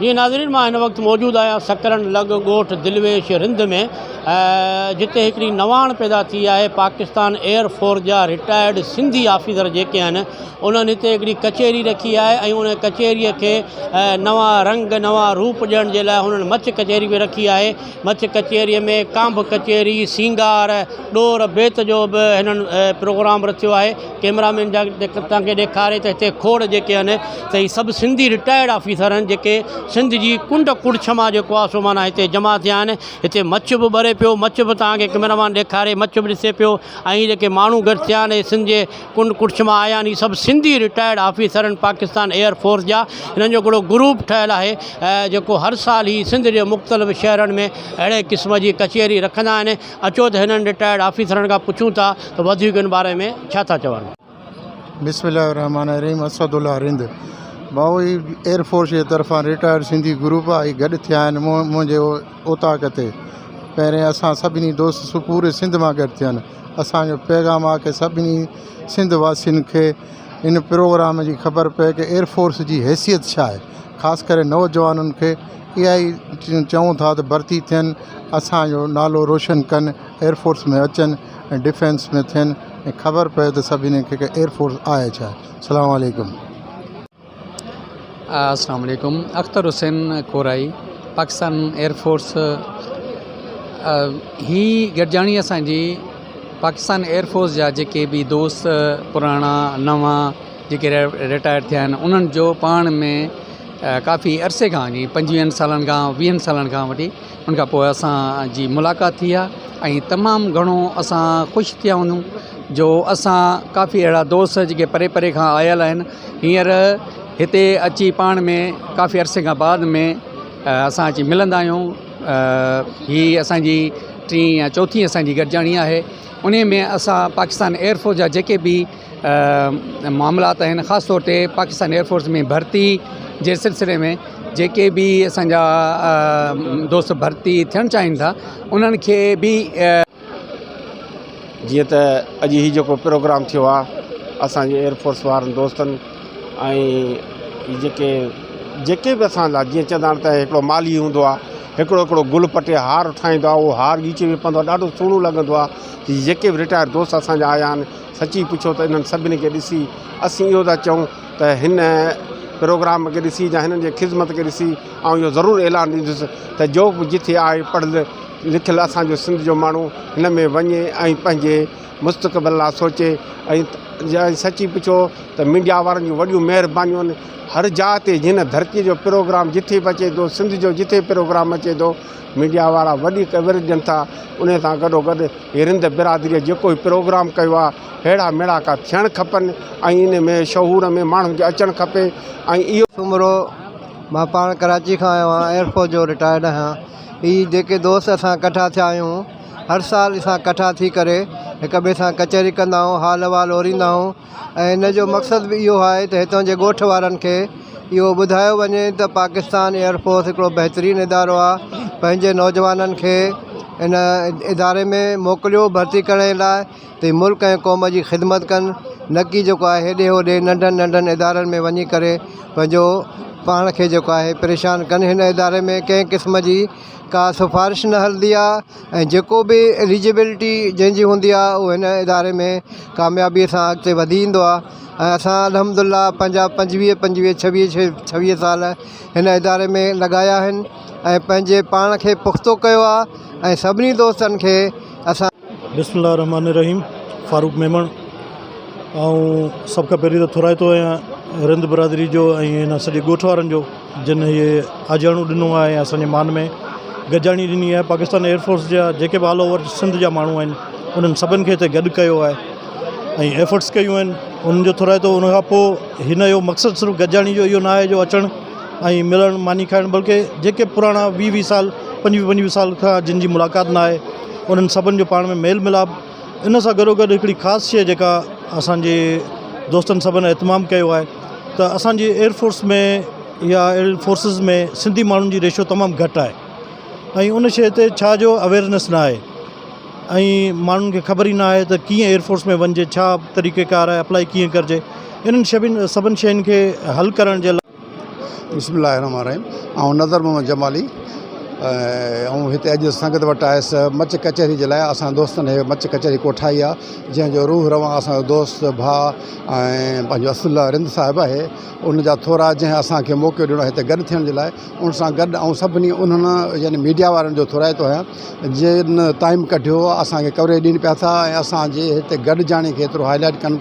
جي ناظرين مان هن وقت موجود آهيان سڪرنڊ لڳ ڳوٺ دلويش رند ۾ جتي هڪڙي نواڻ پيدا ٿي آهي پاڪستان ايئر فورس جا رٽائرڊ سنڌي آفيسر جيڪي آهن انهن هتي هڪڙي ڪچهري رکي آهي ۽ ان ڪچهري کي نوان رنگ نوان روپ ڏيڻ جي لاء هنن مچ ڪچهري به رکي آهي مچ ڪچهري ۾ ڪانڀ ڪچهري سينگار ڏور بيت جو به هنن پروگرام رٿيو آهي ڪيمرا مين جا توهان کي ڏيکاري ته هتي کوڙ جيڪي آهن ته هي سڀ سنڌي رٽائرڊ آفيسر آهن جيڪي سنڌ جي ڪنڊ ڪڙڇ مان جيڪو آهي سو معنيٰ هتي جمع ٿيا آهن هتي مچ به ٻري پيو مچ به توهان کي ڪيمرا مين ڏيکاري مچ به ڏسي پيو ۽ جيڪي ماڻهو گڏ ٿيا آهن اهي سنڌ جي ڪنڊ ڪڙڇ مان آيا آهن هي سڀ سنڌي رٽائرڊ آفيسر آهن پاڪستان ايئر فورس جا هنن جو هڪڙو گروپ ٺهيل آهي جيڪو هر سال هي سنڌ جي مختلف شهرن ۾ اهڙي قسم جي ڪچهري رکندا آهن اچو ته هنن رٽائرڊ آفيسرن کان پڇون ٿا ته وڌيڪ ان باري ۾ ڇا ٿا چون. بسم الله الرحمٰن الرحيم اسد الله رند ڀائو هي ايئر فورس جي طرفان رٽائرڊ سنڌي گروپ آ هي گڏ ٿيا آهن منهنجي اوطاق تي پهرين اسان سڀني دوست پوري سنڌ مان گڏ ٿيا آهن اسانجو پيغام آ ڪي سڀني سنڌ واسين کي ان پروگرام جي خبر پئي ڪي ايئر فورس جي حيثيت ڇا آهي خاص ڪري نوجوانن کي اها ئي چئون ٿا ته ڀرتي ٿين اسانجو نالو روشن ڪن ايئر فورس ۾ اچن ۽ ڊفينس ۾ ٿين ۽ خبر پئي ته سڀني کي ڪي ايئر فورس آهي ڇا السلام عليڪم. السلام عليڪم اختر حسين ڪورائي پاڪستان ايئر فورس هي گڏجاڻي اسانجي پاڪستان ايئر فورس جا جيڪي به دوست پراڻا نوان جيڪي رٽائر ٿيا آهن انهن جو پاڻ ۾ ڪافي عرصي کان جي پنجويهن سالن کان ويهن سالن کان وٺي ان کان پوء اسان جي ملاقات ٿي آهي ۽ تمام گهڻو اسان خوش ٿيا آهيون جو اسان ڪافي اهڙا دوست جيڪي پري پري کان آيل آهن هينئر هتي اچي پاڻ ۾ ڪافي عرصي کان بعد ۾ اسان اچي ملندا آهيون هي اسانجي ٽين يا چوٿين اسانجي گڏجاڻي آهي ان ۾ اسان پاڪستان ايئر فورس جا جيڪي به معاملات آهن خاص طور تي پاڪستان ايئر فورس ۾ ڀرتي جي سلسلي ۾ جيڪي به اسانجا دوست ڀرتي ٿيڻ چاهين ٿا انهن کي به جيئن ته اڄ هي جيڪو پروگرام ٿيو آهي اسانجي ايئر فورس وارن دوستن ۽ هي جيڪي جيڪي به اسان لاء جيئن چوندا آهن ته هڪڙو مالهي هوندو آهي هڪڙو هڪڙو گل پٽي هار ٺاهيندو آهي اهو هار ڳچيء ۾ پوندو آهي ڏاڍو سهڻو لڳندو آهي هي جيڪي به رٽائر دوست اسانجا آيا آهن سچي پڇو ته انهن سڀني کي ڏسي اسين اهو ٿا چئون ته هن پروگرام کي ڏسي يا هنن جي خدمت کي ڏسي آئون اهو ضرور اعلان ڏيندس ته جو به جٿي آهي پڙهيل لکيل اسانجو سنڌ جو ماڻهو هن ۾ وڃي ۽ پنهنجي مستقبل لاء سوچي ۽ سچي پڇو ته ميڊيا وارن جون وڏيون مهربانيون آهن هر جاء تي هن ڌرتي جو پروگرام جٿي به اچي ٿو سنڌ جو جٿي پروگرام اچي ٿو ميڊيا وارا وڏي ڪوريج ڏين ٿا ان سان گڏو گڏ هي رند برادري جيڪو هي پروگرام ڪيو آهي ههڙا ميڙاڪا ٿيڻ کپن ۽ ان ۾ شعور ۾ ماڻهن کي اچڻ کپي ۽ اهو سومرو مان پاڻ ڪراچي کان آيو آهيان ايئر فورس جو رٽائرڊ آهيان هي جيڪي دوست اسان ڪٺا ٿيا آهيون هر سال اسان ڪٺا ٿي ڪري هڪ ٻئي سان ڪچهري ڪندا آهيون حال احوال اوريندا آهيون ۽ ان جو مقصد به اهو آهي ته هتان جي ڳوٺ وارن کي اهو ٻڌايو وڃي ته پاڪستان ايئر فورس هڪڙو بهترين ادارو آهي پنهنجي نوجوانن کي ان اداري ۾ موڪليو ڀرتي ڪرڻ جي لاءِ ته هي ملڪ ۽ قوم جي خدمت ڪن نه ڪي جيڪو آهي هيڏي هوڏي ننڍن ننڍن ادارن ۾ وڃي ڪري پنهنجو پاڻ کي جيڪو آهي پريشان ڪن هن اداري ۾ ڪنهن قسم جي ڪا سفارش نه هلندي آهي ۽ جيڪو به ايليجبلٽي جنهن جي هوندي آهي اهو هن اداري ۾ ڪاميابيءَ سان اڳتي وڌي ايندو آهي ۽ اسان الحمد لله پنهنجا پنجويهه پنجويهه ڇويهه ڇويهه سال هن اداري ۾ لڳايا آهن ۽ پنهنجي پاڻ کي پختو ڪيو آهي ۽ سڀني دوستن کي اسان بسم الله الرحمن الرحيم فاروق ميمڻ آئون سڀ کان پهرين ته ٿورائتو آهيان رند برادري جو ۽ هن سڄي ڳوٺ وارن جو جن هي آجياڻو ڏنو آهي ۽ اسانجي مان ۾ گڏجاڻي ڏني آهي پاڪستان ايئر فورس جا جيڪي به آل اوور سنڌ جا ماڻهو آهن انهن سڀن کي هتي گڏ ڪيو آهي ۽ ايفرٽس ڪيون آهن انهن جو ٿورائتو ان کان پوء هن جو مقصد صرف گڏجاڻي جو اهو نه آهي جو اچڻ ۽ ملڻ ماني کائڻ بلڪه جيڪي پراڻا ويهه ويهه سال پنجويهه پنجويهه سال کان جن جي ملاقات نه آهي انهن سڀن جو پاڻ ۾ ميل ملاپ ان سان گڏو گڏ هڪڙي خاص شيء جيڪا اسانجي دوستن سڀن اهتمام ڪيو آهي ته اسانجي ايئر فورس ۾ يا اهڙين فورسز ۾ سنڌي ماڻهن جي ريشو تمام گهٽ آهي ۽ ان شيء تي ڇا جو اويئرنيس نه آهي ۽ ماڻهن کي خبر ئي نه آهي ته ڪيئن ايئر فورس ۾ وڃجي ڇا طريقي ڪار آهي اپلائي ڪيئن ڪرجي انهن شبن سڀن شين کي حل ڪرڻ جي لاء. بسم الله الرحمن الرحيم آئون نظر محمد جمالي آئون هتي اڄ سنگت وٽ آيس مچ ڪچهري جي لاء اسان دوستن هي مچ ڪچهري ڪوٺائي آ جنهن جو روح روان اسان جو دوست ڀاء ۽ پنهنجو اسد الله رند صاحب آهي ان جا ٿورا جنهن اسان کي موقعو ڏنو هتي گڏ ٿيڻ جي لاء ان سان گڏ آئون سڀني انهن يعني ميڊيا وارن جو ٿورائتو آهيان جن ٽائيم ڪڍيو اسان کي ڪوريج ڏين پيا ٿا ۽ اسان جي هتي گڏجاڻي کي ايترو هائي لائيٽ ڪن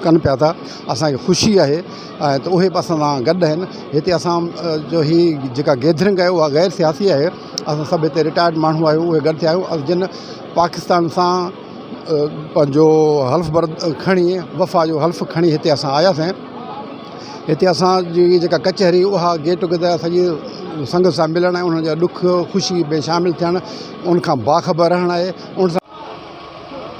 ڪن پيا ٿا اسان کي خوشي آهي ۽ ته اهي به اسان سان گڏ آهن هتي اسان جو هي جيڪا گيدرنگ آهي اها غير سياسي آهي اسان سڀ هتي رٽائرڊ ماڻهو آهيون اهي گڏ ٿيا آهيون جن پاڪستان سان پنهنجو حلف بر کڻي وفا جو حلف کڻي هتي اسان آياسين هتي اسانجي جيڪا ڪچهري اها گيٽ ٽوگيدر سڄي سنگت سان ملڻ ۽ انهن جا ڏک خوشي ۾ شامل ٿيڻ ان کان باخبر رهڻ آهي ان سان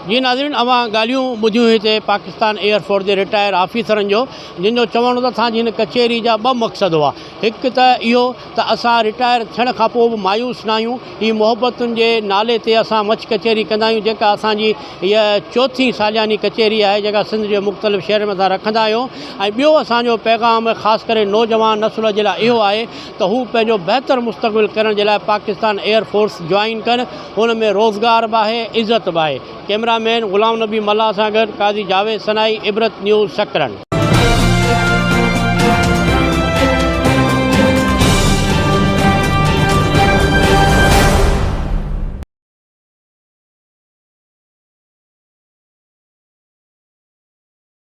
جي ناظرين اوهان ڳالهيون ٻڌيون هتي پاڪستان ايئر فورس جي رٽائر آفيسرن جو جن جو چوڻ هو ته اسان جي هن ڪچهري جا ٻه مقصد هئا هڪ ته اهو ته اسان رٽائر ٿيڻ کان پوء به مايوس نه آهيون هي محبتن جي نالي تي اسان مچ ڪچهري ڪندا آهيون جيڪا اسان جي هيء چوٿين سالياني ڪچهري آهي جيڪا سنڌ جي مختلف شهرن ۾ اسان رکندا آهيون ۽ ٻيو اسان جو پيغام خاص ڪري نوجوان نسل جي لاء اهو آهي ته هو پنهنجو بهتر مستقبل ڪرڻ جي لاء پاڪستان ايئر فورس جوائن ڪن ان ۾ روزگار به آهي عزت به آهي. ڪئميرا مين غلام نبي ملاح سان گڏ قاضي جاويد سنائي، عبرت نيوز، سڪرنڊ.